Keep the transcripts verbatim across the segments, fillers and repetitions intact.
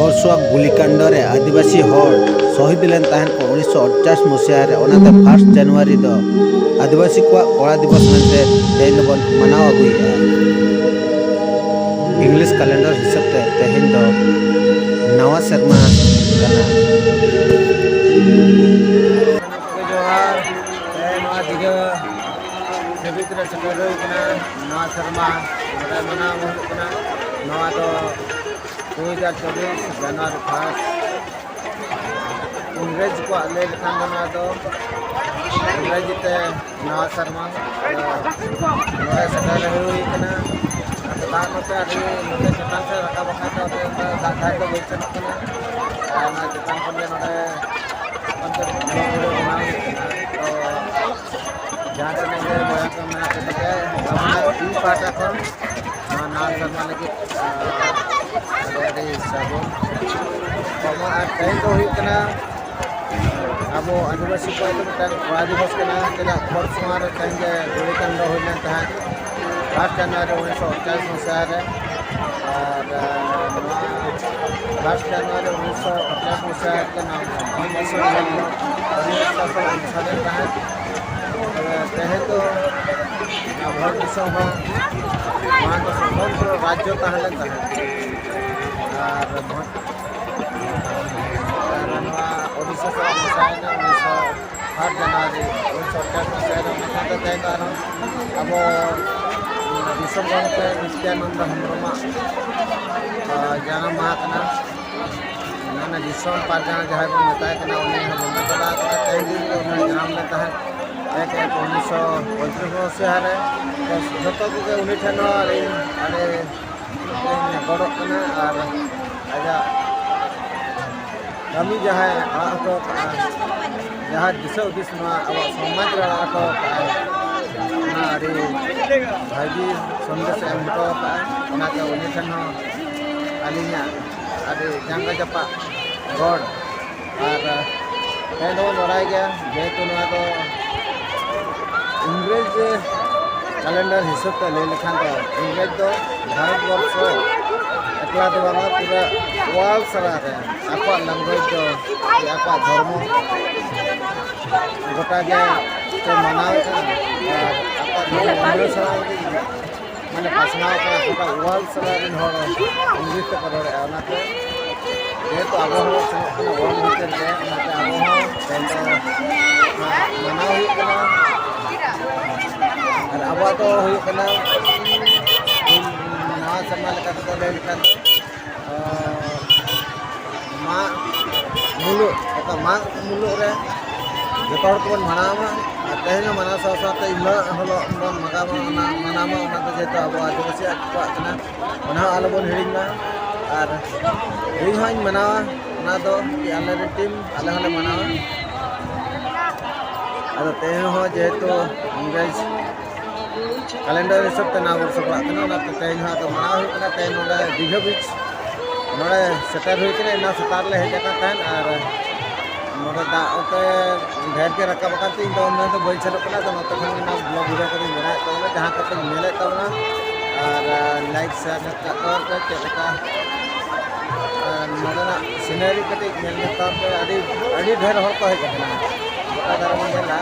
ᱯᱚᱨᱥᱚᱣᱟᱜ ᱜᱩᱞᱤᱠᱟᱱᱰ ᱨᱮ ᱟᱹᱫᱤᱵᱟᱹᱥᱤ ᱦᱚᱲ ᱥᱚᱦᱤᱫ ᱞᱮᱱ ᱛᱟᱦᱮᱸᱫ ᱠᱚ ᱩᱱᱤᱥᱥᱚ ᱚᱲᱪᱟᱥ ᱢᱩᱥᱤᱭᱟ ᱨᱮ᱾ ᱚᱱᱟᱛᱮ ᱯᱷᱟᱥᱴ ᱡᱟᱱᱩᱣᱟᱨᱤ ᱫᱚ ᱟᱹᱫᱤᱵᱟᱹᱥᱤ ᱠᱚᱣᱟᱜ ᱠᱚᱲᱟ ᱫᱤᱵᱚᱥ ᱢᱮᱱᱛᱮ ᱛᱮᱦᱮᱧ ᱫᱚᱵᱚᱱ ᱢᱟᱱᱟᱣ ᱟᱹᱜᱩᱭᱮᱫᱼᱟ᱾ ᱤᱝᱞᱤᱥ ᱠᱮᱞᱮᱱᱰᱟᱨ ᱦᱤᱥᱟᱹᱵ ᱛᱮ ᱛᱮᱦᱮᱧ ᱫᱚ ᱱᱟᱣᱟ ᱥᱮᱨᱢᱟ ᱠᱟᱱᱟ᱾ ᱡᱚᱦᱟᱨ᱾ ᱛᱮᱦᱮᱧ ᱱᱚᱣᱟ ᱫᱤᱜᱷᱟᱹ ᱥᱮᱵᱤᱛ ᱨᱮ ᱥᱮᱴᱮᱨ ᱦᱩᱭ ᱠᱟᱱᱟ᱾ ᱱᱚᱣᱟ ᱥᱮᱨᱢᱟ ᱱᱚᱰᱮ ᱢᱟᱱᱟᱣ ᱦᱩᱭᱩᱜ ᱠᱟᱱᱟ᱾ ᱱᱚᱣᱟ ᱫᱚ ᱫᱩ ᱦᱟᱡᱟᱨ ᱪᱚᱵᱵᱤᱥ ᱡᱟᱱᱩᱣᱟᱨᱤ ᱯᱷᱟᱥᱴ᱾ ᱤᱝᱨᱮᱡᱽ ᱠᱚᱣᱟᱜ ᱞᱟᱹᱭ ᱞᱮᱠᱷᱟᱱ ᱫᱚ ᱱᱚᱣᱟ ᱫᱚ ᱤᱝᱨᱮᱡᱤ ᱛᱮ ᱱᱟᱣᱟ ᱥᱮᱨᱢᱟ᱾ ᱟᱫᱚ ᱱᱚᱰᱮ ᱥᱮᱴᱮᱨ ᱦᱩᱭ ᱠᱟᱱᱟ᱾ ᱟᱫᱚ ᱫᱟᱜ ᱱᱚᱛᱮ ᱟᱹᱰᱤ ᱱᱚᱛᱮ ᱪᱮᱛᱟᱱ ᱥᱮᱫ ᱨᱟᱠᱟᱵ ᱟᱠᱟᱱ ᱛᱮ ᱚᱱᱛᱮ ᱫᱟᱜ ᱜᱷᱟᱴ ᱫᱚ ᱵᱟᱹᱧ ᱥᱮᱱᱚᱜ ᱠᱟᱱᱟ᱾ ᱟᱨ ᱚᱱᱟ ᱪᱮᱛᱟᱱ ᱠᱷᱚᱱ ᱜᱮ ᱱᱚᱰᱮ ᱚᱱᱛᱮ ᱵᱷᱤᱰᱤᱭᱳ ᱵᱷᱤᱰᱤᱭᱳ ᱵᱮᱱᱟᱣ ᱦᱩᱭᱩᱜ ᱠᱟᱱᱟ᱾ ᱛᱚ ᱡᱟᱦᱟᱸ ᱛᱤᱱᱟᱹᱜ ᱜᱮ ᱵᱚᱭᱦᱟ ᱠᱚ ᱢᱮᱱᱟᱜ ᱯᱮ ᱛᱟᱯᱮ, ᱟᱵᱚᱱᱟᱜ ᱤᱧ ᱯᱟᱦᱴᱟ ᱠᱷᱚᱱ ᱱᱚᱣᱟ ᱱᱟᱣᱟ ᱥᱮᱨᱢᱟ ᱞᱟᱹᱜᱤᱫ, ᱟᱨ ᱟᱹᱰᱤ ᱟᱹᱰᱤ ᱥᱟᱹᱜᱩᱱ᱾ ᱟᱨ ᱛᱮᱦᱮᱧ ᱫᱚ ᱦᱩᱭᱩᱜ ᱠᱟᱱᱟ ᱟᱵᱚ ᱟᱹᱫᱤᱵᱟᱹᱥᱤ ᱠᱚᱣᱟᱜ ᱫᱚ ᱢᱤᱫᱴᱟᱝ ᱠᱚᱲᱟ ᱫᱤᱵᱚᱥ ᱠᱟᱱᱟ᱾ ᱪᱮᱫᱟᱜ ᱯᱷᱳᱨ ᱥᱚᱢᱟᱨ ᱨᱮ ᱛᱮᱦᱮᱧ ᱜᱮ ᱜᱩᱞᱤ ᱠᱟᱱᱰ ᱦᱩᱭ ᱞᱮᱱ ᱛᱟᱦᱮᱸᱫ ᱯᱷᱟᱥᱴ ᱡᱟᱱᱩᱣᱟᱨᱤ ᱩᱱᱤᱥᱥᱚ ᱯᱚᱧᱪᱟᱥ ᱢᱟᱥᱟ ᱨᱮ᱾ ᱟᱨ ᱱᱚᱣᱟ ᱯᱷᱟᱥᱴ ᱡᱟᱱᱩᱣᱟᱨᱤ ᱩᱱᱤᱥᱥᱚ ᱯᱚᱧᱪᱟᱥ ᱢᱟᱥᱟ ᱨᱮ ᱱᱚᱣᱟ ᱫᱤᱥᱚᱢ ᱨᱮ ᱟᱹᱰᱤ ᱥᱟᱥᱚᱱ ᱚᱱᱩᱥᱟᱨ ᱞᱮᱱ ᱛᱟᱦᱮᱸᱫ᱾ ᱛᱚᱵᱮ ᱛᱮᱦᱮᱧ ᱫᱚ ᱱᱚᱣᱟ ᱵᱷᱟᱨᱚᱛ ᱫᱤᱥᱚᱢ ᱦᱚᱸ ᱱᱚᱣᱟ ᱫᱚ ᱥᱚᱛᱚᱱᱛᱨᱚ ᱨᱟᱡᱽᱡᱚ ᱛᱟᱦᱮᱸ ᱞᱮᱱ ᱛᱟᱦᱮᱸᱫ᱾ ᱟᱨ ᱵᱷᱚᱴ-, ᱟᱨ ᱱᱚᱣᱟ ᱳᱰᱤᱥᱟ ᱥᱟᱞᱟᱜ ᱢᱮᱥᱟᱭᱮᱱᱟ ᱩᱱᱤᱥᱥᱚ ᱟᱴ ᱡᱟᱱᱩᱣᱟᱨᱤ ᱩᱱᱤᱥᱥᱚ ᱟᱴᱷᱟᱥ ᱢᱟᱥᱟ ᱨᱮ᱾ ᱚᱱᱟ ᱥᱟᱶᱛᱮ ᱛᱮᱦᱮᱧ ᱫᱚ ᱟᱨᱦᱚᱸ ᱟᱵᱚ ᱫᱤᱥᱚᱢ ᱜᱚᱢᱠᱮ ᱱᱤᱛᱭᱟᱱᱚᱱᱫᱚ ᱦᱮᱢᱵᱨᱚᱢᱟᱜ, ᱟ, ᱡᱟᱱᱟᱢ ᱢᱟᱦᱟ ᱠᱟᱱᱟ᱾ ᱢᱟᱱᱮ ᱫᱤᱥᱚᱢ ᱯᱟᱨᱜᱟᱱᱟ ᱡᱟᱦᱟᱸᱭ ᱵᱚᱱ ᱢᱮᱛᱟᱭ ᱠᱟᱱᱟ, ᱩᱱᱤ ᱦᱚᱸ ᱵᱚᱸᱜᱟ ᱛᱟᱞᱟ ᱟᱠᱟᱱᱟ᱾ ᱛᱮᱦᱮᱧ ᱫᱤᱱ ᱫᱚ ᱩᱱᱤ ᱡᱟᱱᱟᱢ ᱞᱮᱱ ᱛᱟᱦᱮᱸᱫ ᱮᱠ ᱮᱠ ᱩᱱᱤᱥᱥᱚ ᱯᱚᱸᱭᱛᱨᱤᱥ ᱢᱚᱥᱤᱦᱟ ᱨᱮ᱾ ᱛᱚ ᱡᱷᱚᱛᱚ ᱠᱚᱜᱮ ᱩᱱᱤ ᱴᱷᱮᱱ ᱦᱚᱸ ᱟᱹᱰᱤ, ᱟᱹᱰᱤ ᱜᱚᱲᱚᱜ ᱠᱟᱱᱟ ᱟᱨ ᱟᱡᱟᱜ ᱠᱟᱹᱢᱤ ᱡᱟᱦᱟᱸᱭ ᱟᱲᱟᱜ ᱦᱚᱴᱚ ᱠᱟᱜᱼᱟ, ᱡᱟᱦᱟᱸ ᱫᱤᱥᱟᱹ ᱦᱩᱫᱤᱥ ᱱᱚᱣᱟ ᱟᱵᱚᱣᱟᱜ ᱥᱚᱢᱟᱡᱽ ᱨᱮ ᱟᱲᱟᱜ ᱦᱚᱴᱚ ᱠᱟᱜᱼᱟᱭ, ᱚᱱᱟ ᱟᱹᱰᱤ ᱵᱷᱟᱹᱜᱤ ᱥᱚᱱᱫᱮᱥ ᱮ ᱮᱢ ᱦᱚᱴᱚ ᱠᱟᱜᱼᱟ᱾ ᱚᱱᱟᱛᱮ ᱩᱱᱤ ᱴᱷᱮᱱ ᱦᱚᱸ ᱟᱹᱞᱤᱧᱟᱜ ᱟᱹᱰᱤ ᱡᱟᱸᱜᱟ ᱡᱟᱯᱟᱜ ᱜᱚᱰ᱾ ᱟᱨ ᱛᱮᱦᱮᱧ ᱫᱚᱵᱚᱱ ᱵᱟᱲᱟᱭ ᱜᱮᱭᱟ, ᱡᱮᱦᱮᱛᱩ ᱱᱚᱣᱟ ᱫᱚ ᱤᱝᱨᱮᱡᱽ ᱠᱮᱞᱮᱱᱰᱟᱨ ᱦᱤᱥᱟᱹᱵ ᱛᱮ ᱞᱟᱹᱭ ᱞᱮᱠᱷᱟᱱ ᱫᱚ ᱤᱝᱨᱮᱡᱽ ᱫᱚ ᱵᱷᱟᱨᱚᱛ ᱵᱚᱨᱥᱚ ᱮᱠᱞᱟ ᱫᱚ ᱵᱟᱝᱟ, ᱯᱩᱨᱟᱹ ᱣᱟᱨᱞᱰ ᱥᱟᱨᱟ ᱨᱮ ᱟᱠᱚᱣᱟᱜ ᱞᱮᱝᱜᱩᱭᱮᱡᱽ ᱫᱚ, ᱥᱮ ᱟᱠᱚᱣᱟᱜ ᱫᱷᱚᱨᱢᱚ ᱜᱚᱴᱟ ᱜᱮ ᱠᱚ ᱢᱟᱱᱟᱣᱮᱫᱼᱟ᱾ ᱟᱨ ᱟᱠᱚᱣᱟᱜ ᱫᱷᱚᱨᱢᱚ ᱩᱱᱟᱹᱜ ᱥᱟᱨᱟ ᱨᱮ ᱢᱟᱱᱮ ᱯᱟᱥᱱᱟᱣ ᱠᱟᱱᱟ, ᱜᱚᱴᱟ ᱣᱟᱨᱞᱰ ᱥᱟᱨᱟ ᱨᱮᱱ ᱦᱚᱲ ᱤᱝᱞᱤᱥ ᱛᱮᱠᱚ ᱨᱚᱲᱮᱫᱼᱟ᱾ ᱚᱱᱟᱛᱮ ᱡᱮᱦᱮᱛᱩ ᱟᱵᱚ ᱦᱚᱸ ᱥᱮᱱᱚᱜ ᱠᱟᱱᱟ ᱣᱟᱨᱞᱰ ᱵᱷᱤᱛᱤᱨ ᱨᱮ, ᱚᱱᱟᱛᱮ ᱟᱵᱚ ᱦᱚᱸ ᱛᱮᱦᱮᱧ ᱫᱚ ᱢᱟᱱᱟᱣ ᱦᱩᱭᱩᱜ ᱠᱟᱱᱟ᱾ ᱟᱨ ᱟᱵᱚᱣᱟᱜ ᱫᱚ ᱦᱩᱭᱩᱜ ᱠᱟᱱᱟ ᱱᱟᱣᱟ ᱥᱮᱨᱢᱟ ᱞᱮᱠᱟ ᱛᱮᱫᱚ ᱞᱟᱹᱭ ᱞᱮᱠᱷᱟᱱ ᱫᱚ ᱢᱟᱜᱽ ᱢᱩᱞᱩᱜ, ᱚᱠᱟ ᱢᱟᱜᱽ ᱢᱩᱞᱩᱜ ᱨᱮ ᱡᱚᱛᱚ ᱦᱚᱲ ᱠᱚᱵᱚᱱ ᱢᱟᱱᱟᱣ ᱢᱟ᱾ ᱟᱨ ᱛᱮᱦᱮᱧ ᱦᱚᱸ ᱢᱟᱱᱟᱣ ᱥᱟᱶ ᱥᱟᱶᱛᱮ ᱤᱱ ᱦᱤᱞᱳᱜ ᱦᱤᱞᱳᱜ ᱵᱚᱱ ᱢᱟᱜᱟ ᱢᱟ, ᱚᱱᱟ ᱢᱟᱱᱟᱣ ᱢᱟ, ᱚᱱᱟ ᱫᱚ ᱡᱮᱦᱮᱛᱩ ᱟᱵᱚ ᱟᱹᱫᱤᱵᱟᱹᱥᱤᱭᱟᱜ ᱠᱚᱣᱟᱜ ᱠᱟᱱᱟ, ᱚᱱᱟ ᱦᱚᱸ ᱟᱞᱚᱵᱚᱱ ᱦᱤᱲᱤᱧ ᱢᱟ᱾ ᱟᱨ ᱤᱧ ᱦᱚᱸᱧ ᱢᱟᱱᱟᱣᱟ, ᱚᱱᱟ ᱫᱚ ᱟᱞᱮ ᱨᱮᱱ ᱴᱤᱢ, ᱟᱞᱮ ᱦᱚᱸᱞᱮ ᱢᱟᱱᱟᱣᱟ᱾ ᱟᱫᱚ ᱛᱮᱦᱮᱧ ᱦᱚᱸ ᱡᱮᱦᱮᱛᱩ ᱤᱝᱨᱮᱡᱽ ᱠᱮᱞᱮᱱᱰᱟᱨ ᱦᱤᱥᱟᱹᱵ ᱛᱮ ᱱᱟᱣᱟ ᱵᱚᱨᱥᱚ ᱯᱟᱲᱟᱜ ᱠᱟᱱᱟ, ᱚᱱᱟᱛᱮ ᱛᱮᱦᱮᱧ ᱦᱚᱸ ᱟᱫᱚ ᱢᱟᱱᱟᱣ ᱦᱩᱭᱩᱜ ᱠᱟᱱᱟ᱾ ᱛᱮᱦᱮᱧ ᱱᱚᱰᱮ ᱫᱤᱜᱷᱟᱹ ᱵᱤᱪ ᱱᱚᱰᱮ ᱥᱮᱴᱮᱨ ᱦᱩᱭ ᱠᱟᱱᱟ᱾ ᱮᱱᱟᱝ ᱥᱮᱛᱟᱜ ᱨᱮᱞᱮ ᱦᱮᱡ ᱟᱠᱟᱱ ᱛᱟᱦᱮᱸᱫ ᱟᱨ ᱱᱚᱰᱮ ᱫᱟᱜ ᱚᱱᱛᱮ ᱰᱷᱮᱨ ᱜᱮ ᱨᱟᱠᱟᱵ ᱟᱠᱟᱱ ᱛᱮ ᱤᱧ ᱫᱚ ᱩᱱᱟᱹᱜ ᱫᱚ ᱵᱟᱹᱧ ᱥᱮᱱᱚᱜ ᱠᱟᱱᱟ᱾ ᱟᱫᱚ ᱱᱚᱛᱮ ᱠᱷᱚᱱ ᱜᱮ ᱱᱚᱣᱟ ᱵᱞᱚᱜ ᱵᱷᱤᱰᱤᱭᱳ ᱠᱚᱫᱚᱧ ᱵᱮᱱᱟᱣᱮᱫ ᱛᱟᱵᱚᱱᱟ, ᱡᱟᱦᱟᱸ ᱠᱟᱛᱮᱧ ᱧᱮᱞᱮᱫ ᱛᱟᱵᱚᱱᱟ᱾ ᱟᱨ ᱞᱟᱭᱤᱠ ᱥᱮᱭᱟᱨ ᱧᱚᱜ ᱠᱟᱜ ᱛᱟᱵᱚᱱ ᱯᱮ᱾ ᱪᱮᱫ ᱞᱮᱠᱟ ᱟᱨ ᱱᱚᱰᱮᱱᱟᱜ ᱥᱤᱱᱟᱨᱤ ᱠᱟᱹᱴᱤᱡ ᱧᱮᱞ ᱧᱚᱜ ᱛᱟᱵᱚᱱ ᱯᱮ᱾ ᱟᱹᱰᱤ, ᱟᱹᱰᱤ ᱰᱷᱮᱨ ᱦᱚᱲ ᱠᱚ ᱦᱮᱡ ᱟᱠᱟᱱᱟ᱾ ᱜᱚᱴᱟ ᱫᱷᱟᱨᱮ ᱵᱚᱱ ᱧᱮᱞᱟ,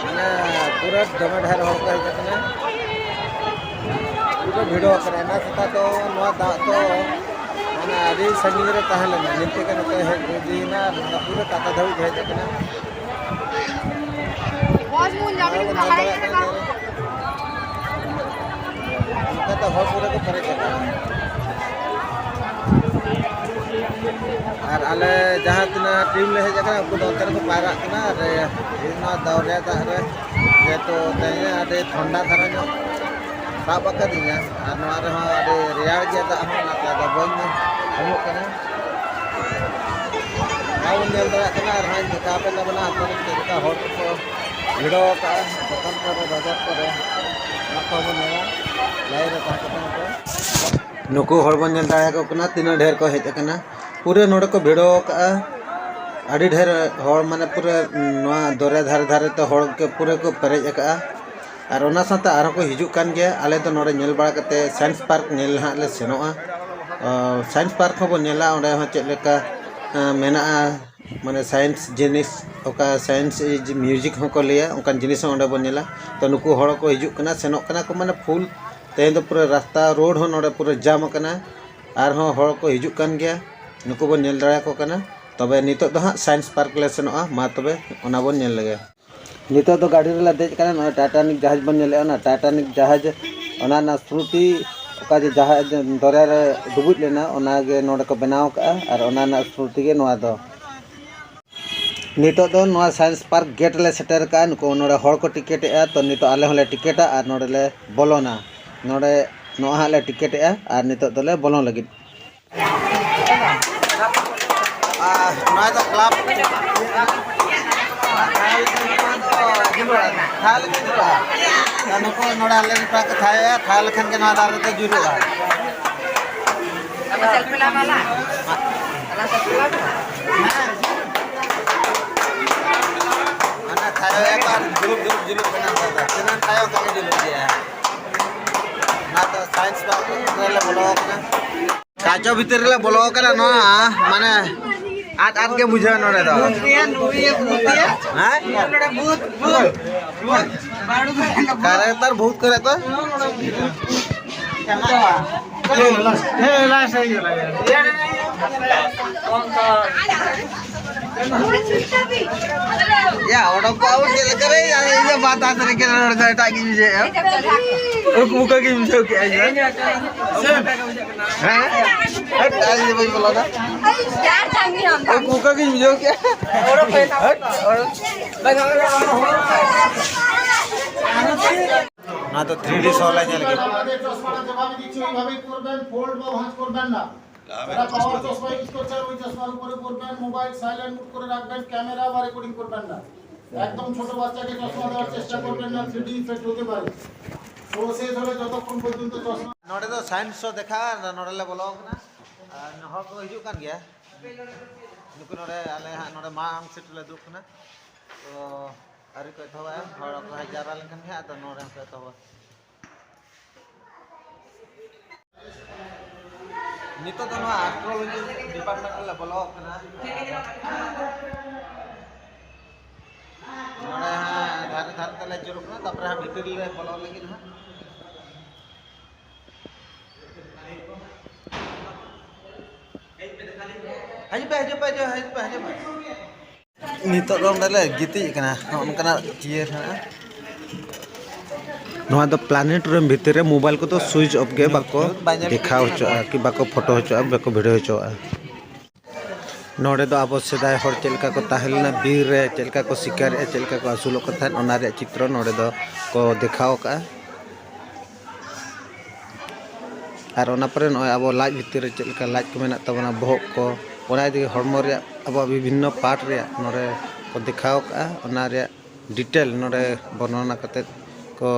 ᱢᱟᱱᱮ ᱯᱩᱨᱟᱹ ᱫᱚᱢᱮ ᱰᱷᱮᱨ ᱦᱚᱲ ᱠᱚ ᱦᱮᱡ ᱟᱠᱟᱱᱟ᱾ ᱯᱩᱨᱟᱹ ᱵᱷᱤᱲᱚ ᱟᱠᱟᱱᱟ᱾ ᱮᱱᱟᱝ ᱥᱮᱛᱟᱜ ᱫᱚ ᱱᱚᱣᱟ ᱫᱟᱜ ᱫᱚ ᱢᱟᱱᱮ ᱟᱹᱰᱤ ᱥᱟᱺᱜᱤᱧ ᱨᱮ ᱛᱟᱦᱮᱸ ᱞᱮᱱᱟ, ᱱᱤᱛᱚᱜ ᱜᱮ ᱱᱚᱛᱮ ᱦᱮᱡ ᱤᱫᱤᱭᱮᱱᱟ ᱟᱨ ᱱᱚᱣᱟ ᱯᱩᱨᱟᱹ ᱠᱟᱴᱟ ᱫᱷᱟᱹᱵᱤᱡ ᱦᱮᱡ ᱟᱠᱟᱱᱟ᱾ ᱢᱚᱡᱽ ᱵᱚᱱ ᱧᱟᱢ ᱱᱚᱜᱼᱚᱭ ᱵᱚᱱ ᱞᱮᱠᱷᱟᱱ ᱧᱮᱞ ᱞᱟᱭᱤᱠ ᱫᱟᱲᱮᱭᱟᱜ ᱠᱟᱱᱟ᱾ ᱚᱱᱠᱟ ᱛᱮ ᱦᱚᱲ ᱯᱩᱨᱟᱹ ᱠᱚ ᱯᱮᱨᱮᱡ ᱟᱠᱟᱱᱟ᱾ ᱟᱨ ᱟᱞᱮ ᱡᱟᱦᱟᱸ ᱛᱤᱱᱟᱹᱜ ᱴᱤᱢ ᱞᱮ ᱦᱮᱡ ᱟᱠᱟᱱᱟ, ᱩᱱᱠᱩ ᱫᱚ ᱚᱱᱛᱮ ᱨᱮᱠᱚ ᱯᱟᱭᱨᱟᱜ ᱠᱟᱱᱟ᱾ ᱟᱨ ᱤᱧ ᱱᱚᱣᱟ ᱫᱚᱨᱭᱟ ᱫᱟᱜ ᱨᱮ ᱡᱮᱦᱮᱛᱩ ᱛᱮᱦᱮᱧ ᱟᱹᱰᱤ ᱴᱷᱟᱱᱰᱟ ᱫᱷᱟᱨᱟ ᱧᱚᱜ ᱥᱟᱵ ᱟᱠᱟᱫᱤᱧᱟ, ᱟᱨ ᱱᱚᱣᱟ ᱨᱮᱦᱚᱸ ᱟᱹᱰᱤ ᱨᱮᱭᱟᱲ ᱜᱮᱭᱟ ᱫᱟᱜ ᱦᱚᱸ, ᱚᱱᱟᱛᱮ ᱟᱫᱚ ᱵᱟᱹᱧ ᱩᱢᱩᱜ ᱠᱟᱱᱟ᱾ ᱱᱚᱣᱟ ᱵᱚᱱ ᱧᱮᱞ ᱫᱟᱲᱮᱭᱟᱜ ᱠᱟᱱᱟ, ᱟᱨ ᱦᱟᱸᱜ ᱤᱧ ᱫᱮᱠᱷᱟᱣ ᱟᱯᱮ ᱛᱟᱵᱚᱱᱟ ᱟᱯᱮ ᱪᱮᱫ ᱞᱮᱠᱟ ᱦᱚᱲ ᱠᱚᱠᱚ ᱵᱷᱤᱲᱟᱹᱣ ᱟᱠᱟᱫᱼᱟ ᱫᱚᱠᱟᱱ ᱠᱚᱨᱮ, ᱵᱟᱡᱟᱨ ᱠᱚᱨᱮ᱾ ᱚᱱᱟ ᱠᱚᱦᱚᱸ ᱵᱚᱱ ᱧᱮᱞᱟ ᱞᱟᱭᱤᱱ ᱨᱮ ᱛᱟᱦᱮᱸ ᱠᱟᱛᱮ ᱦᱚᱸᱠᱚ᱾ ᱱᱩᱠᱩ ᱦᱚᱲ ᱵᱚᱱ ᱧᱮᱞ ᱫᱟᱲᱮᱭᱟᱠᱚ ᱠᱟᱱᱟ, ᱛᱤᱱᱟᱹᱜ ᱰᱷᱮᱨ ᱠᱚ ᱦᱮᱡ ᱟᱠᱟᱱᱟ᱾ ᱯᱩᱨᱟᱹ ᱱᱚᱰᱮ ᱠᱚ ᱵᱷᱤᱲᱟᱹᱣ ᱟᱠᱟᱫᱼᱟ, ᱟᱹᱰᱤ ᱰᱷᱮᱨ ᱦᱚᱲ, ᱢᱟᱱᱮ ᱯᱩᱨᱟᱹ ᱱᱚᱣᱟ ᱫᱚᱨᱭᱟ ᱫᱷᱟᱨᱮ ᱫᱷᱟᱨᱮ ᱛᱮ ᱦᱚᱲ ᱜᱮ ᱯᱩᱨᱟᱹ ᱠᱚ ᱯᱮᱨᱮᱡ ᱟᱠᱟᱫᱼᱟ᱾ ᱟᱨ ᱚᱱᱟ ᱥᱟᱶᱛᱮ ᱟᱨᱦᱚᱸ ᱠᱚ ᱦᱤᱡᱩᱜ ᱠᱟᱱ ᱜᱮᱭᱟ᱾ ᱟᱞᱮ ᱫᱚ ᱱᱚᱰᱮ ᱧᱮᱞ ᱵᱟᱲᱟ ᱠᱟᱛᱮ ᱥᱟᱭᱮᱱᱥ ᱯᱟᱨᱠ ᱧᱮᱞ ᱦᱟᱸᱜ ᱞᱮ ᱥᱮᱱᱚᱜᱼᱟ᱾ ᱚ, ᱥᱟᱭᱮᱱᱥ ᱯᱟᱨᱠ ᱦᱚᱸᱵᱚᱱ ᱧᱮᱞᱟ, ᱚᱸᱰᱮ ᱦᱚᱸ ᱪᱮᱫ ᱞᱮᱠᱟ, ᱮᱸ, ᱢᱮᱱᱟᱜᱼᱟ, ᱢᱟᱱᱮ ᱥᱟᱭᱮᱱᱥ ᱡᱤᱱᱤᱥ, ᱚᱠᱟ ᱥᱟᱭᱮᱱᱥ ᱤᱡ ᱢᱤᱭᱩᱡᱤᱠ ᱦᱚᱸᱠᱚ ᱞᱟᱹᱭᱟ, ᱚᱱᱠᱟᱱ ᱡᱤᱱᱤᱥ ᱦᱚᱸ ᱚᱸᱰᱮ ᱵᱚᱱ ᱧᱮᱞᱟ᱾ ᱛᱚ, ᱱᱩᱠᱩ ᱦᱚᱲ ᱠᱚ ᱦᱤᱡᱩᱜ ᱠᱟᱱᱟ, ᱥᱮᱱᱚᱜ ᱠᱟᱱᱟ ᱠᱚ, ᱢᱟᱱᱮ ᱯᱷᱩᱞ ᱛᱮᱦᱮᱧ ᱫᱚ ᱯᱩᱨᱟᱹ ᱨᱟᱥᱛᱟ ᱨᱳᱰ ᱦᱚᱸ ᱱᱚᱰᱮ ᱯᱩᱨᱟᱹ ᱡᱟᱢ ᱟᱠᱟᱱᱟ᱾ ᱟᱨᱦᱚᱸ ᱦᱚᱲ ᱠᱚ ᱦᱤᱡᱩᱜ ᱠᱟᱱ ᱜᱮᱭᱟ, ᱱᱩᱠᱩ ᱵᱚᱱ ᱧᱮᱞ ᱫᱟᱲᱮᱭᱟᱠᱚ ᱠᱟᱱᱟ᱾ ᱛᱚᱵᱮ ᱱᱤᱛᱚᱜ ᱫᱚ ᱦᱟᱸᱜ ᱥᱟᱭᱮᱱᱥ ᱯᱟᱨᱠ ᱞᱮ ᱥᱮᱱᱚᱜᱼᱟ, ᱢᱟ ᱛᱚᱵᱮ ᱚᱱᱟ ᱵᱚᱱ ᱧᱮᱞ ᱞᱮᱜᱮ᱾ ᱱᱤᱛᱚᱜ ᱫᱚ ᱜᱟᱹᱰᱤ ᱨᱮᱞᱮ ᱫᱮᱡ ᱠᱟᱱᱟ, ᱱᱚᱜᱼᱚᱭ ᱴᱟᱭᱴᱟᱱᱤᱠ ᱡᱟᱦᱟᱡᱽ ᱵᱚᱱ ᱧᱮᱞᱮᱫᱼᱟ, ᱚᱱᱟ ᱴᱟᱭᱴᱟᱱᱤᱠ ᱡᱟᱦᱟᱡᱽ, ᱚᱱᱟ ᱨᱮᱱᱟᱜ ᱥᱨᱩᱛᱤ, ᱚᱠᱟ ᱡᱮ ᱡᱟᱦᱟᱡᱽ ᱫᱚᱨᱭᱟ ᱨᱮ ᱰᱩᱵᱩᱡ ᱞᱮᱱᱟ, ᱚᱱᱟ ᱜᱮ ᱱᱚᱰᱮ ᱠᱚ ᱵᱮᱱᱟᱣ ᱠᱟᱜᱼᱟ, ᱟᱨ ᱚᱱᱟ ᱨᱮᱱᱟᱜ ᱥᱨᱩᱛᱤ ᱜᱮ ᱱᱚᱣᱟ ᱫᱚ᱾ ᱱᱤᱛᱚᱜ ᱫᱚ ᱱᱚᱣᱟ ᱥᱟᱭᱮᱱᱥ ᱯᱟᱨᱠ ᱜᱮᱴ ᱞᱮ ᱥᱮᱴᱮᱨ ᱠᱟᱜᱼᱟ᱾ ᱱᱩᱠᱩ ᱱᱚᱰᱮ ᱦᱚᱲ ᱠᱚ ᱴᱤᱠᱤᱴᱮᱜᱼᱟ, ᱛᱚ ᱱᱤᱛᱚᱜ ᱟᱞᱮ ᱦᱚᱸᱞᱮ ᱴᱤᱠᱤᱴᱟ ᱟᱨ ᱱᱚᱰᱮ ᱞᱮ ᱵᱚᱞᱚᱱᱟ᱾ ᱱᱚᱰᱮ ᱱᱚᱣᱟ ᱦᱟᱸᱜ ᱞᱮ ᱴᱤᱠᱤᱴᱮᱜᱼᱟ ᱟᱨ ᱱᱤᱛᱚᱜ ᱫᱚᱞᱮ ᱵᱚᱞᱚᱱ ᱞᱟᱹᱜᱤᱫ᱾ ᱟᱨ ᱱᱚᱣᱟ ᱫᱚ ᱠᱞᱟᱵᱽ ᱛᱷᱟᱭ ᱞᱮᱠᱟ ᱧᱮᱞᱚᱜᱼᱟ᱾ ᱟᱨ ᱱᱩᱠᱩ ᱱᱚᱰᱮ ᱟᱞᱮ ᱱᱚᱝᱠᱟ ᱠᱚ ᱛᱷᱟᱭᱚᱜᱼᱟ, ᱛᱷᱟᱭ ᱞᱮᱠᱷᱟᱱ ᱜᱮ ᱱᱚᱣᱟ ᱫᱟᱨᱮ ᱫᱚ ᱡᱩᱞᱩᱜᱼᱟ᱾ ᱢᱟᱱᱮ ᱛᱷᱟᱭᱚ ᱮᱠᱵᱟᱨ ᱡᱩᱞᱩᱜ, ᱡᱩᱞᱩᱜ, ᱡᱩᱞᱩᱜ ᱠᱟᱱᱟ᱾ ᱚᱱᱠᱟ ᱫᱚ ᱛᱤᱱᱟᱹᱜ ᱛᱷᱟᱭᱚ, ᱚᱱᱠᱟ ᱜᱮ ᱡᱩᱞᱩᱜ ᱜᱮᱭᱟ᱾ ᱚᱱᱟ ᱫᱚ ᱥᱟᱭᱮᱱᱥ ᱯᱟᱨᱠ ᱨᱮᱞᱮ ᱵᱚᱞᱚ ᱟᱠᱟᱱᱟ᱾ ᱠᱟᱪᱚ ᱵᱷᱤᱛᱤᱨ ᱨᱮᱞᱮ ᱵᱚᱞᱚ ᱟᱠᱟᱱᱟ᱾ ᱱᱚᱣᱟ ᱢᱟᱱᱮ ᱟᱸᱴ ᱟᱸᱴ ᱜᱮ ᱵᱩᱡᱷᱟᱹᱣᱟ ᱱᱚᱰᱮ ᱫᱚ᱾ ᱦᱮᱸ? ᱠᱟᱨᱮᱠᱴᱟᱨ ᱵᱷᱩᱛ ᱠᱚᱨᱮ ᱠᱚ᱾ ᱭᱟ, ᱚᱰᱚᱠ ᱠᱚ ᱟᱵᱚ ᱪᱮᱫ ᱞᱮᱠᱟ ᱨᱮ? ᱟᱨ ᱤᱧ ᱫᱚ ᱵᱟᱛᱟᱥ ᱨᱮᱜᱮ ᱨᱚᱲ ᱫᱟ, ᱮᱴᱟᱜ ᱜᱤᱧ ᱵᱩᱡᱷᱟᱹᱣᱮᱫᱼᱟ᱾ ᱩᱱᱠᱩ ᱚᱱᱠᱟ ᱜᱤᱧ ᱵᱩᱡᱷᱟᱹᱣ ᱠᱮᱜᱼᱟ ᱤᱧ ᱫᱚ᱾ ᱦᱮᱸ? ᱦᱮᱸ? ᱦᱮᱸ? ᱟᱨ ᱤᱧ ᱫᱚ ᱵᱟᱹᱧ ᱵᱚᱞᱚᱱᱟ᱾ ᱩᱱᱠᱩ ᱚᱱᱠᱟ ᱜᱤᱧ ᱵᱩᱡᱷᱟᱹᱣ ᱠᱮᱜᱼᱟ᱾ ᱦᱮᱸ? ᱚᱱᱟ ᱫᱚ ᱛᱷᱨᱤ ᱰᱤ ᱥᱳ ᱞᱮ ᱧᱮᱞ ᱠᱮᱫ᱾ চশমাটা যেভাবে দিচ্ছি ওইভাবেই করবেন, ফোল্ড বা ভাঁজ করবেন না। যারা পাওয়ার চশমা ইউজ করছেন ওই চশমার উপরে পরবেন, মোবাইল সাইলেন্ট মুড করে রাখবেন, ক্যামেরা বা রেকর্ডিং করবেন না। একদম ছোট বাচ্চাকে চশমা দেওয়ার চেষ্টা করবেন না, থ্রি ডি ইফেক্ট হতে পারে। শো শেষ হলে যতক্ষণ পর্যন্ত চশমা ᱱᱚᱰᱮ ᱫᱚ ᱥᱟᱭᱮᱱᱥ ᱥᱳ ᱫᱮᱠᱷᱟᱜᱼᱟ, ᱱᱚᱰᱮ ᱞᱮ ᱵᱚᱞᱚ ᱟᱠᱟᱱᱟ᱾ ᱟᱨ ᱦᱚᱲ ᱠᱚ ᱦᱤᱡᱩᱜ ᱠᱟᱱ ᱜᱮᱭᱟ᱾ ᱱᱩᱠᱩ ᱱᱚᱰᱮ ᱟᱞᱮ ᱦᱟᱸᱜ ᱱᱚᱰᱮ ᱢᱟᱲᱟᱝ ᱥᱮᱫ ᱨᱮᱞᱮ ᱫᱩᱲᱩᱵ ᱠᱟᱱᱟ᱾ ᱛᱚ ᱟᱹᱣᱨᱤ ᱠᱚ ᱮᱛᱚᱦᱚᱵᱟ, ᱦᱚᱲ ᱠᱚ ᱦᱮᱡ ᱡᱟᱣᱨᱟ ᱞᱮᱱᱠᱷᱟᱱ ᱜᱮ ᱟᱫᱚ ᱱᱚᱰᱮ ᱦᱚᱸᱠᱚ ᱮᱛᱚᱦᱚᱵᱟ᱾ ᱱᱤᱛᱚᱜ ᱫᱚ ᱱᱚᱣᱟ astrology department ᱨᱮᱞᱮ ᱵᱚᱞᱚ ᱠᱟᱱᱟ᱾ ᱱᱚᱰᱮ ᱦᱟᱸᱜ ᱫᱷᱟᱨᱮ ᱫᱷᱟᱨᱮ ᱛᱮᱞᱮ ᱟᱹᱪᱩᱨᱚᱜ ᱠᱟᱱᱟ, ᱛᱟᱨᱯᱚᱨᱮ ᱦᱟᱸᱜ ᱵᱷᱤᱛᱤᱨ ᱞᱮ ᱵᱚᱞᱚ ᱞᱟᱹᱜᱤᱫ ᱦᱟᱸᱜ᱾ ᱦᱤᱡᱩᱜ ᱯᱮ, ᱦᱤᱡᱩᱜ ᱯᱮ, ᱦᱤᱡᱩᱜ ᱯᱮ, ᱦᱤᱡᱩᱜ ᱯᱮ, ᱦᱤᱡᱩᱜ ᱯᱮ᱾ ᱱᱤᱛᱚᱜ ᱫᱚ ᱚᱸᱰᱮ ᱞᱮ ᱜᱤᱛᱤᱡ ᱠᱟᱱᱟ᱾ ᱱᱚᱜᱼᱚ ᱱᱚᱝᱠᱟᱱᱟᱜ ᱪᱤᱭᱟᱹᱨ ᱦᱮᱱᱟᱜᱼᱟ᱾ ᱱᱚᱣᱟ ᱫᱚ planetarium ᱵᱷᱤᱛᱤᱨ ᱨᱮ mobile ᱠᱚᱫᱚ switch off ᱜᱮ ᱵᱟᱠᱚ ᱫᱮᱠᱷᱟᱣ ᱦᱚᱪᱚᱜᱼᱟ, ᱠᱤ ᱵᱟᱠᱚ photo ᱦᱚᱪᱚᱜᱼᱟ, ᱵᱟᱠᱚ video ᱦᱚᱪᱚᱣᱟᱜᱼᱟ᱾ ᱱᱚᱰᱮ ᱫᱚ ᱟᱵᱚ ᱥᱮᱫᱟᱭ ᱦᱚᱲ ᱪᱮᱫ ᱞᱮᱠᱟ ᱠᱚ ᱛᱟᱦᱮᱸ ᱞᱮᱱᱟ, ᱵᱤᱨ ᱨᱮ ᱪᱮᱫ ᱞᱮᱠᱟ ᱠᱚ ᱥᱤᱠᱟᱨᱮᱫᱼᱟ, ᱪᱮᱫ ᱞᱮᱠᱟ ᱠᱚ ᱟᱹᱥᱩᱞᱚᱜ ᱠᱟᱱ ᱛᱟᱦᱮᱸᱫ, ᱚᱱᱟ ᱨᱮᱭᱟᱜ ᱪᱤᱛᱨᱚ ᱱᱚᱰᱮ ᱫᱚ ᱠᱚ ᱫᱮᱠᱷᱟᱣ ᱟᱠᱟᱫᱼᱟ᱾ ᱟᱨ ᱚᱱᱟ ᱯᱚᱨᱮ ᱱᱚᱜᱼᱚᱭ ᱟᱵᱚ ᱞᱟᱡ ᱵᱷᱤᱛᱤᱨ ᱨᱮ ᱪᱮᱫ ᱞᱮᱠᱟ ᱞᱟᱡ ᱠᱚ ᱢᱮᱱᱟᱜ ᱛᱟᱵᱚᱱᱟ, ᱵᱚᱦᱚᱜ ᱠᱚ, ᱚᱱᱟ ᱤᱫᱤ ᱜᱮ ᱦᱚᱲᱢᱚ ᱨᱮᱭᱟᱜ ᱟᱵᱚᱣᱟᱜ ᱵᱤᱵᱷᱤᱱᱱᱚ part ᱨᱮᱭᱟᱜ ᱱᱚᱰᱮ ᱠᱚ ᱫᱮᱠᱷᱟᱣ ᱟᱠᱟᱫᱼᱟ᱾ ᱚᱱᱟ ᱨᱮᱭᱟᱜ detail ᱱᱚᱰᱮ ᱵᱚᱨᱱᱚᱱᱟ ᱠᱟᱛᱮᱫ ᱠᱚ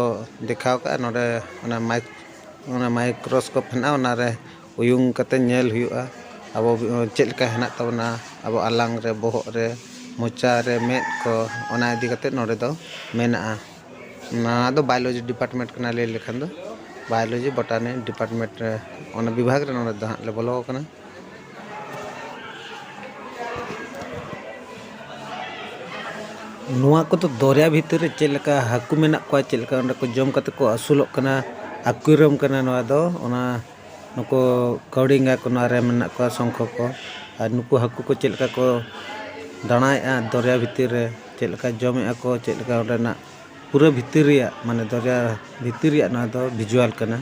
ᱫᱮᱠᱷᱟᱣ ᱟᱠᱟᱫᱼᱟ᱾ ᱱᱚᱰᱮ ᱚᱱᱟ mic-, ᱚᱱᱟ microscope ᱦᱮᱱᱟᱜᱼᱟ, ᱚᱱᱟ ᱨᱮ ᱩᱭᱩᱝ ᱠᱟᱛᱮ ᱧᱮᱞ ᱦᱩᱭᱩᱜᱼᱟ ᱟᱵᱚ ᱪᱮᱫ ᱞᱮᱠᱟ ᱦᱮᱱᱟᱜ ᱛᱟᱵᱚᱱᱟ, ᱟᱵᱚ ᱟᱞᱟᱝ ᱨᱮ, ᱵᱚᱦᱚᱜ ᱨᱮ, ᱢᱚᱪᱟ ᱨᱮ, ᱢᱮᱫ ᱠᱚ, ᱚᱱᱟ ᱤᱫᱤ ᱠᱟᱛᱮ ᱱᱚᱰᱮ ᱫᱚ ᱢᱮᱱᱟᱜᱼᱟ᱾ ᱱᱚᱣᱟ ᱫᱚ biology department ᱠᱟᱱᱟ, ᱞᱟᱹᱭ ᱞᱮᱠᱷᱟᱱ ᱫᱚ biology botany department ᱨᱮ, ᱚᱱᱟ ᱵᱤᱵᱷᱟᱜᱽ ᱨᱮ ᱱᱚᱰᱮ ᱫᱚ ᱦᱟᱸᱜ ᱞᱮ ᱵᱚᱞᱚ ᱟᱠᱟᱱᱟ᱾ ᱱᱚᱣᱟ ᱠᱚᱫᱚ ᱫᱚᱨᱭᱟ ᱵᱷᱤᱛᱤᱨ ᱨᱮ ᱪᱮᱫ ᱞᱮᱠᱟ ᱦᱟᱹᱠᱩ ᱢᱮᱱᱟᱜ ᱠᱚᱣᱟ, ᱪᱮᱫ ᱞᱮᱠᱟ ᱚᱸᱰᱮ ᱠᱚ ᱡᱚᱢ ᱠᱟᱛᱮ ᱠᱚ ᱟᱹᱥᱩᱞᱚᱜ ᱠᱟᱱᱟ, aquarium ᱠᱟᱱᱟ ᱱᱚᱣᱟ ᱫᱚ᱾ ᱚᱱᱟ ᱱᱩᱠᱩ ᱠᱟᱹᱣᱰᱤᱝᱜᱟ ᱠᱚ ᱱᱚᱣᱟ ᱨᱮ ᱢᱮᱱᱟᱜ ᱠᱚᱣᱟ, ᱥᱚᱝᱠᱷᱚ ᱠᱚ, ᱟᱨ ᱱᱩᱠᱩ ᱦᱟᱹᱠᱩ ᱠᱚ ᱪᱮᱫ ᱞᱮᱠᱟ ᱠᱚ ᱫᱟᱬᱟᱭᱮᱫᱼᱟ ᱫᱚᱨᱭᱟ ᱵᱷᱤᱛᱤᱨ ᱨᱮ, ᱪᱮᱫ ᱞᱮᱠᱟ ᱡᱚᱢᱮᱫᱼᱟ ᱠᱚ, ᱪᱮᱫ ᱞᱮᱠᱟ ᱚᱸᱰᱮᱱᱟᱜ ᱯᱩᱨᱟᱹ ᱵᱷᱤᱛᱤᱨ ᱨᱮᱭᱟᱜ, ᱢᱟᱱᱮ ᱫᱚᱨᱭᱟ ᱵᱷᱤᱛᱤᱨ ᱨᱮᱭᱟᱜ ᱱᱚᱣᱟ ᱫᱚ visual ᱠᱟᱱᱟ᱾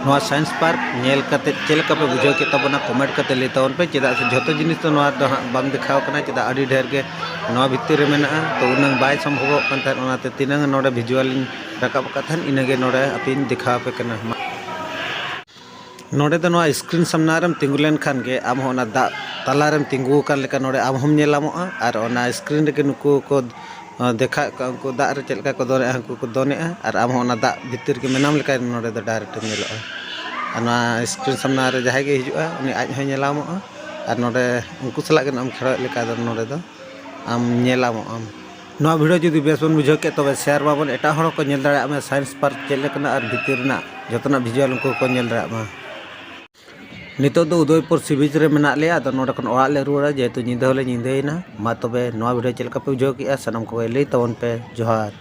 ᱱᱚᱣᱟ science park ᱧᱮᱞ ᱠᱟᱛᱮ ᱪᱮᱫ ᱞᱮᱠᱟ ᱯᱮ ᱵᱩᱡᱷᱟᱹᱣ ᱠᱮᱫ ᱛᱟᱵᱚᱱᱟ, comment ᱠᱟᱛᱮ ᱞᱟᱹᱭ ᱛᱟᱵᱚᱱ ᱯᱮ᱾ ᱪᱮᱫᱟᱜ ᱥᱮ ᱡᱷᱚᱛᱚ ᱡᱤᱱᱤᱥ ᱫᱚ ᱱᱚᱣᱟ ᱫᱚ ᱦᱟᱸᱜ ᱵᱟᱝ ᱫᱮᱠᱷᱟᱣ ᱠᱟᱱᱟ, ᱪᱮᱫᱟᱜ ᱟᱹᱰᱤ ᱰᱷᱮᱨ ᱜᱮ ᱱᱚᱣᱟ ᱵᱷᱤᱛᱤᱨ ᱨᱮ ᱢᱮᱱᱟᱜᱼᱟ, ᱛᱚ ᱩᱱᱟᱹᱝ ᱵᱟᱭ ᱥᱚᱢᱵᱷᱚᱵᱚᱜ ᱠᱟᱱ ᱛᱟᱦᱮᱸᱫ᱾ ᱚᱱᱟᱛᱮ ᱛᱤᱱᱟᱹᱝ ᱱᱚᱰᱮ visual ᱤᱧ ᱨᱟᱠᱟᱵ ᱟᱠᱟᱫ ᱛᱟᱦᱮᱸᱫ, ᱤᱱᱟᱹᱜᱮ ᱱᱚᱰᱮ ᱟᱯᱮᱧ ᱫᱮᱠᱷᱟᱣ ᱟᱯᱮ ᱠᱟᱱᱟ᱾ ᱱᱚᱰᱮ ᱫᱚ ᱱᱚᱣᱟ screen ᱥᱟᱢᱱᱟ ᱨᱮᱢ ᱛᱤᱸᱜᱩ ᱞᱮᱱᱠᱷᱟᱱ ᱜᱮ ᱟᱢ ᱦᱚᱸ ᱚᱱᱟ ᱫᱟᱜ ᱛᱟᱞᱟ ᱨᱮᱢ ᱛᱤᱸᱜᱩ ᱟᱠᱟᱱ ᱞᱮᱠᱟ ᱱᱚᱰᱮ ᱟᱢ ᱦᱚᱸᱢ ᱧᱮᱞ ᱧᱟᱢᱚᱜᱼᱟ᱾ ᱟᱨ ᱚᱱᱟ screen ᱨᱮᱜᱮ ᱱᱩᱠᱩ ᱠᱚ ᱫᱮᱠᱷᱟᱣᱮᱫ ᱠᱚᱣᱟ ᱩᱱᱠᱩ ᱫᱟᱜ ᱨᱮ ᱪᱮᱫ ᱞᱮᱠᱟ ᱠᱚ ᱫᱚᱱᱮᱜᱼᱟ, ᱩᱱᱠᱩ ᱠᱚ ᱫᱚᱱᱮᱜᱼᱟ ᱟᱨ ᱟᱢ ᱦᱚᱸ ᱚᱱᱟ ᱫᱟᱜ ᱵᱷᱤᱛᱤᱨ ᱨᱮᱜᱮ ᱢᱮᱱᱟᱢ ᱞᱮᱠᱟ ᱱᱚᱰᱮ ᱫᱚ direct ᱮᱢ ᱧᱮᱞᱚᱜᱼᱟ᱾ ᱟᱨ ᱱᱚᱣᱟ screen ᱥᱟᱢᱱᱟ ᱨᱮ ᱡᱟᱦᱟᱸᱭ ᱜᱮ ᱦᱤᱡᱩᱜᱼᱟ, ᱩᱱᱤ ᱟᱡ ᱦᱚᱸᱭ ᱧᱮᱞᱟᱢᱚᱜᱼᱟ ᱟᱨ ᱱᱚᱰᱮ ᱩᱱᱠᱩ ᱥᱟᱞᱟᱜ ᱜᱮ ᱱᱚᱜᱼᱚᱭ ᱮᱢ ᱠᱷᱮᱞᱳᱰ ᱞᱮᱠᱟ ᱫᱚ ᱱᱚᱰᱮ ᱫᱚ ᱟᱢ ᱧᱮᱞᱟᱢᱚᱜ ᱟᱢ᱾ ᱱᱚᱣᱟ video ᱡᱩᱫᱤ ᱵᱮᱥ ᱵᱚᱱ ᱵᱩᱡᱷᱟᱹᱣ ᱠᱮᱫ, ᱛᱚᱵᱮ share ᱢᱟᱵᱚᱱ, ᱮᱴᱟᱜ ᱦᱚᱲ ᱦᱚᱸᱠᱚ ᱧᱮᱞ ᱫᱟᱲᱮᱭᱟᱜ ᱢᱟ science park ᱪᱮᱫ ᱞᱮᱠᱟᱱᱟ ᱟᱨ ᱵᱷᱤᱛᱤᱨ ᱨᱮᱱᱟᱜ ᱡᱚᱛᱚᱱᱟᱜ visual ᱩᱱᱠᱩ ᱦᱚᱸᱠᱚ ᱧᱮᱞ ᱫᱟᱲᱮᱭᱟᱜ ᱢᱟ᱾ ᱱᱤᱛᱚᱜ ᱫᱚ ᱩᱫᱚᱭᱯᱩᱨ sea beach ᱨᱮ ᱢᱮᱱᱟᱜ ᱞᱮᱭᱟ, ᱟᱫᱚ ᱱᱚᱰᱮ ᱠᱷᱚᱱ ᱚᱲᱟᱜ ᱞᱮ ᱨᱩᱣᱟᱹᱲᱟ, ᱡᱮᱦᱮᱛᱩ ᱧᱤᱫᱟᱹ ᱦᱚᱸᱞᱮ ᱧᱤᱫᱟᱹᱭᱮᱱᱟ᱾ ᱢᱟ ᱛᱚᱵᱮ ᱱᱚᱣᱟ video ᱪᱮᱫ ᱞᱮᱠᱟ ᱯᱮ ᱵᱩᱡᱷᱟᱹᱣ ᱠᱮᱫᱼᱟ, ᱥᱟᱱᱟᱢ ᱠᱚᱜᱮ ᱞᱟᱹᱭ ᱛᱟᱵᱚᱱ ᱯᱮ᱾ ᱡᱚᱦᱟᱨ᱾